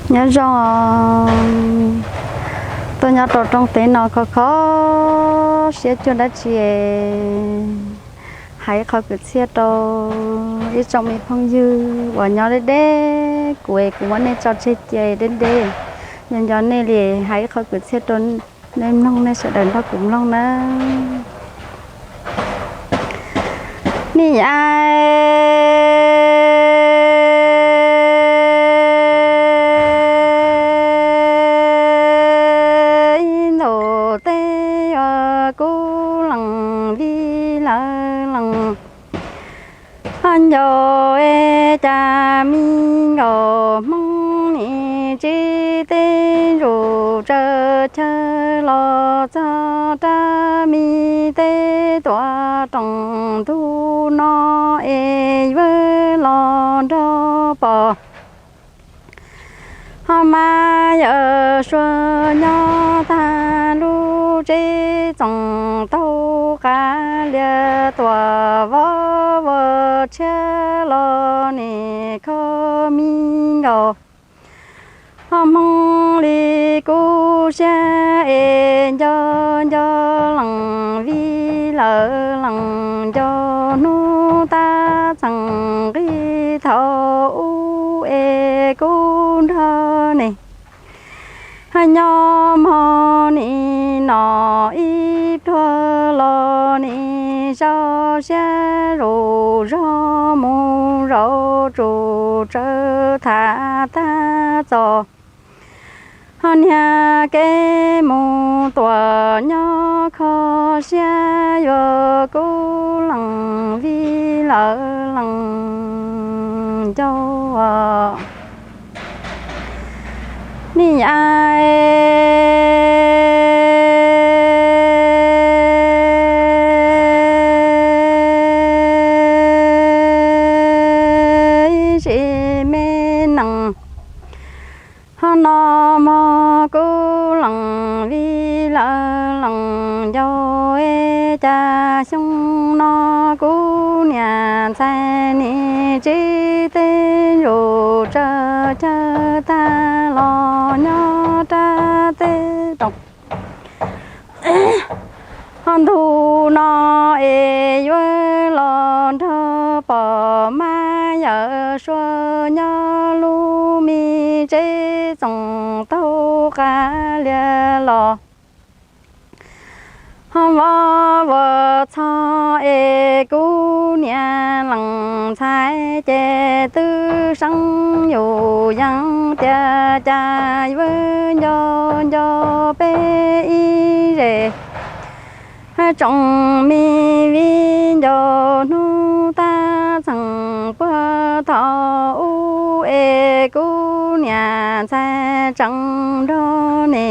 Nyob zoo, tuaj nyob rau rooj teb no kho kho siab cuag dab tsi, hais ib qho kwv txhiaj rau ib tsoom me phooj ywg uas nyob deb deb kuv es kuv muab nej tso tseg cia deb deb, nco nco nej li, hais ib qho kwv txhiaj rau nej mloog, nej sawv daws nrog kuv mloog nawb. Nim a ib ntus teb uas kub lees vij lawv lees ncaus es cas me nkaus Hmoob nim tsib teb ntsuj tsaws chaw los txog rab me teb tuam rooj ntug no es yuav los nrog pom ho mas yawm suav nyob tag lub tsev txoos taug qab lias tuam vov vos tshiab los nim kho me nkaus ho Hmoob li kub siab es nco nco lees vij lawv lees ncaus hnub tab txees nqi thaum ub es kub nrog ne. Nyob hmo nim no ib pluag los nim sau siab zus zog mus zaum tsum tsawv tham tag txog ho niag kev mus tuam nyob kho siab yuav kub lees vij lawv lees ncaus nim a ib sim me nees ho no mog kub lees vij lawv lees ncaus es cas xyoo no kuv niam ntxhais nim tsib teb ntsuj tsaws chaw tag los nyob rab teb rooj ho ntug no es yuav los nrog pom mas yawm suav nyob lub me tsev txoos taug qab lias los ho vov vos txog es kuv niam lees ntxhais ces twb seeb yus yees tias cas yuav nco nco peb ib zes tsoom me viv ncaus hnub tab txees puag thaum ub es kuv niam ntxhais tseem nrog ne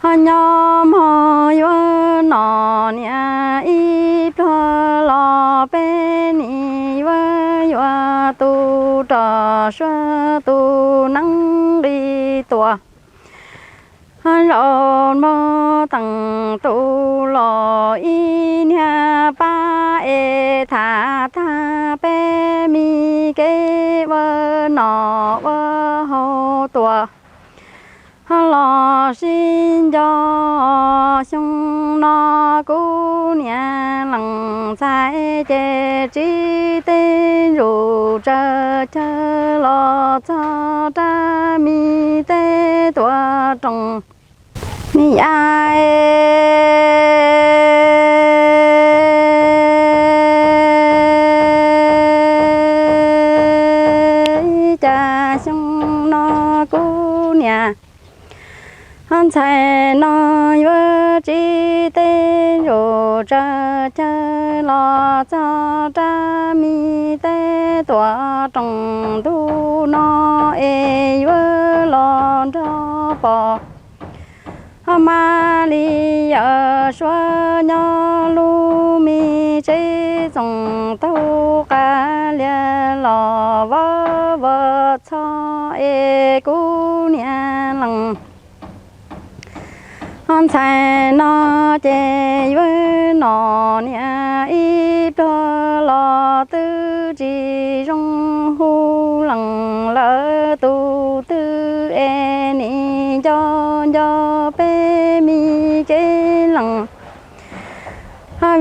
ho nyob hmo yuav nom niam ib pluag los peb nim yuav yuav tus rog suav tus neeb nqi tuam ho zaum npog teem tus los ib niag pab es tham tag peb me kev ua nom ua haus tuam ho los sib nco xyoo no kuv niam lees ntxhais ces tsib teb ntsuj tsaws chaw los txog rab me teb tuam rooj nim a cas xyoo no kuv niam ntxhais no yuav tsib teb ntsuj tsaws chaw los txog rab me teb tuam rooj ntug no es yuav los nrog pom ho mas li yawm suav nyob lub me tsev txoos taug qab lias los vov vos txog es kuv niam lees ntxhais no ces yuav nom niam ib pluag los twb tsis zoo hu lees lawm tus twg es nim nco nco peb me kev lees.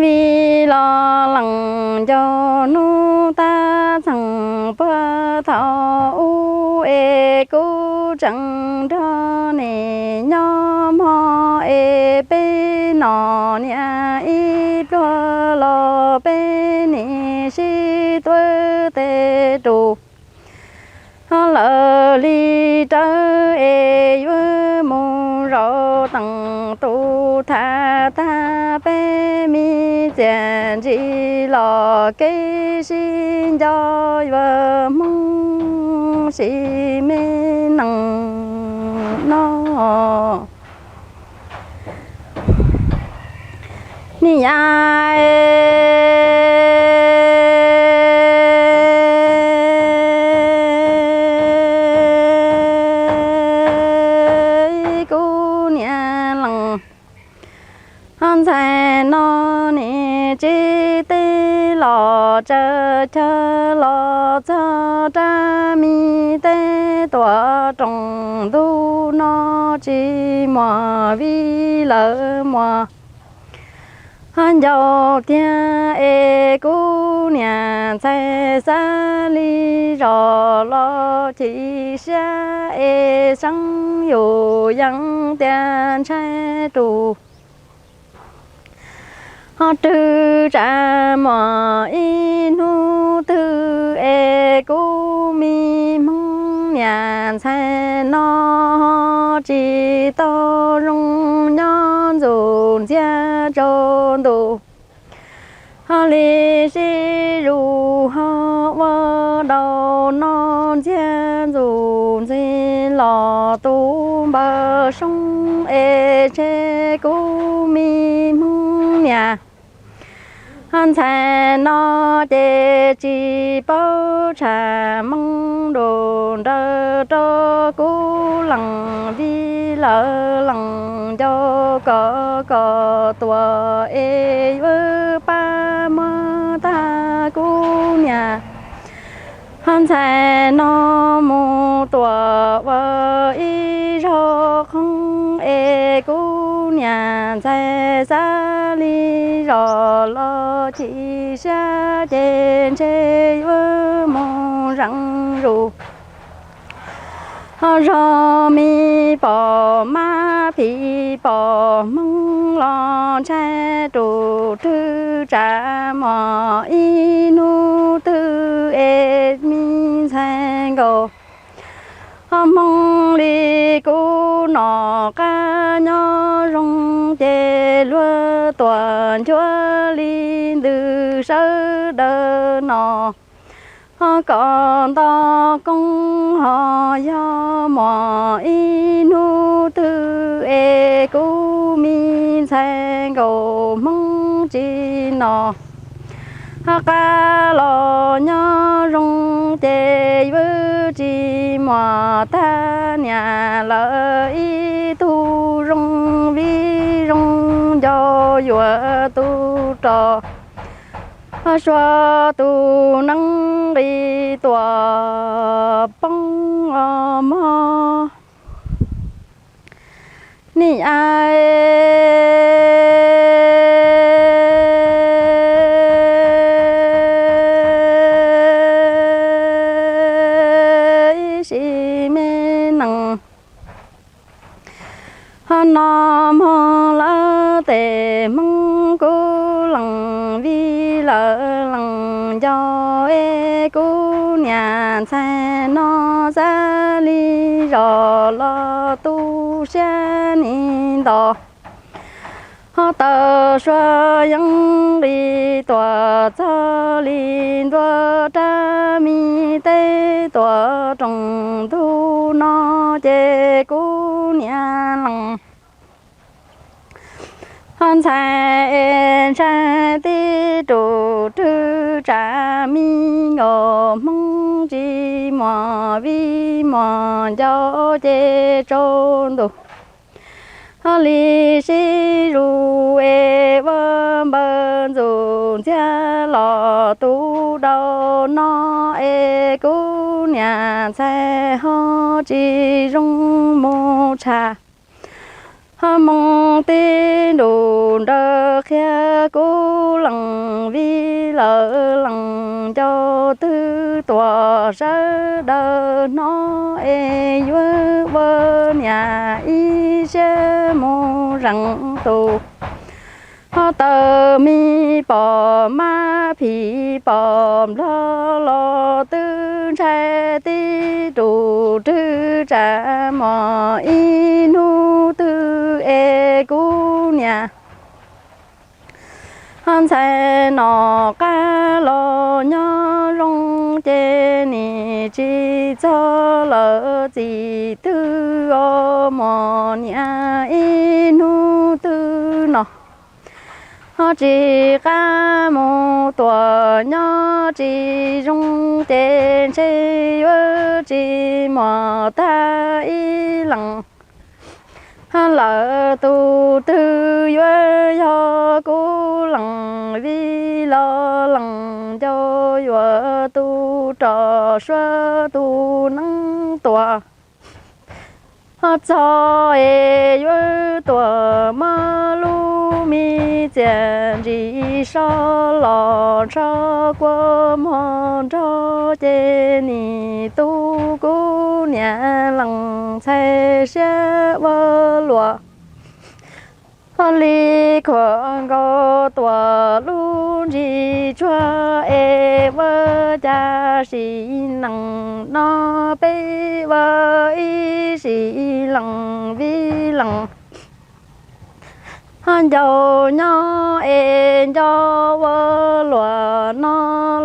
Vim los lees ncaus hnub tab txees puag thaum ub es kuv tseem nrog nim nyob mog es peb nom niam ib pluag los peb nim sib tuav tes rus lawm li rawv es yuav mus zaum teem tus tham tag peb me txiaj ntsim los kev sib nco yuav Hmoob sim me nees no. Niam, kuv niam lees ntxhais no nim tsis teb los tsaws chaw los txog rab mi teb tuam rooj ntug no tsis muaj vij lawm muaj ncau tiag es kuv niam ntxhais xav li zos los chim siab es seeb yus yeej tias ntshai rus ho rwg tsa muaj ib hnub twg es kuv me Hmoob niam ntxhais no ho tsis tau zoo nyob ntxuj ntxiag tsaus ntuj ho li sib zus ho ua dau no ntxiag ntxuj ntxiag los tus npawg Soob es tseg kuv me Hmoob niam ntxhais no ces tsis paub tshaj Hmoob dua nrawm rau kuv lees vij lawv lees ncau kom kom tuam es yuav pab muab tag kuv niam ntxhais no mus tuam ua ib zaug qoob es kuv niam ntxhais xav li zos los chim siab ces ntshe yuav mus zeem zus ho zog mi pom mab phim pom Hmoob los ntshai rus rwg tsa muaj ib hnub twg es me ntxhais nkaus ho Hmoob li kuv nom qab nyob zoo ces luag tuam nchuav li ntws sawv daws no ho kom nto koob ho yog muaj ib hnub twg es kuv me ntxhais nkaus Hmoob tsis nom ho qab los nyob zoo ces yuav tsis muaj tag niam lawv ib tug zoo vij zoo nco yuav tus rog ho suav tus neeb nqi tuam poob os mog. Niam, ib sim me nees ho no mog lawv tes Hmoob kuv lees vij lawv lees ncau es kuv niam ntxhais no xav li zos los tu siab ni nto ho taw suav yeeb li tuam txog li ntua rab mi teb tuam rooj ntug no ces kuv niam lees ho ntxhais es ntshai tib rus rwg tsa mi nkaus Hmoob tsis muaj vij muaj ncau ces tsaus ntuj Ho li sib zus es ua npawg ntxum ntxiag los tu dau no es kuv niam ntxhais ho tsis zoo mus tsham. Ho moo tib ntus nrawm qhia kuv lees vij lawv lees ncauj twg tuam sawv daws hnov es yuav ua niam ib siab mus zeem tus. Ho taws me pom mab phim pom nplog los twb ntshai tib rus rwg tsam mos ib hnub twg es kuv niam ho ntxhais nom qab los nyob zoo ces nim tsis txog lawv txim twg os mos niam ib hnub twg no. Ho tsis qab mus tuam nyob tsis zoo ces ntshe yuav tsis mos tag ib leeg. Ho lawv tus twg yuav yog kuv lees vij los lees ncauj yuav tu rog suav tu neeb tuam. Ho txog es yuav tuam muab lub me txiaj ntsim so los ntsho kua muag nrog ces nim tu kuv niam lees ntxhais siab ua luam. Ho li khuam nkaus tuam lub ntsis tsuag es ua cas sim neej no peb ua ib sim lees vij lees. Ho ncauj nyob es nco ua luam no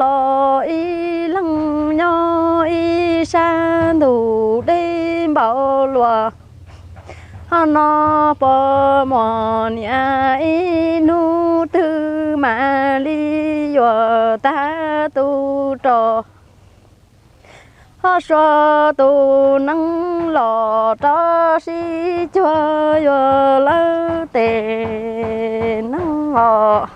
los ib leeg nyob ib sab ntug deb npaum luas. Ho no pom mos niam ib hnub twg mam li yuav tag tu rog. Ho suav tu neeb los rov sib cuag yuav lawv tes neeb os.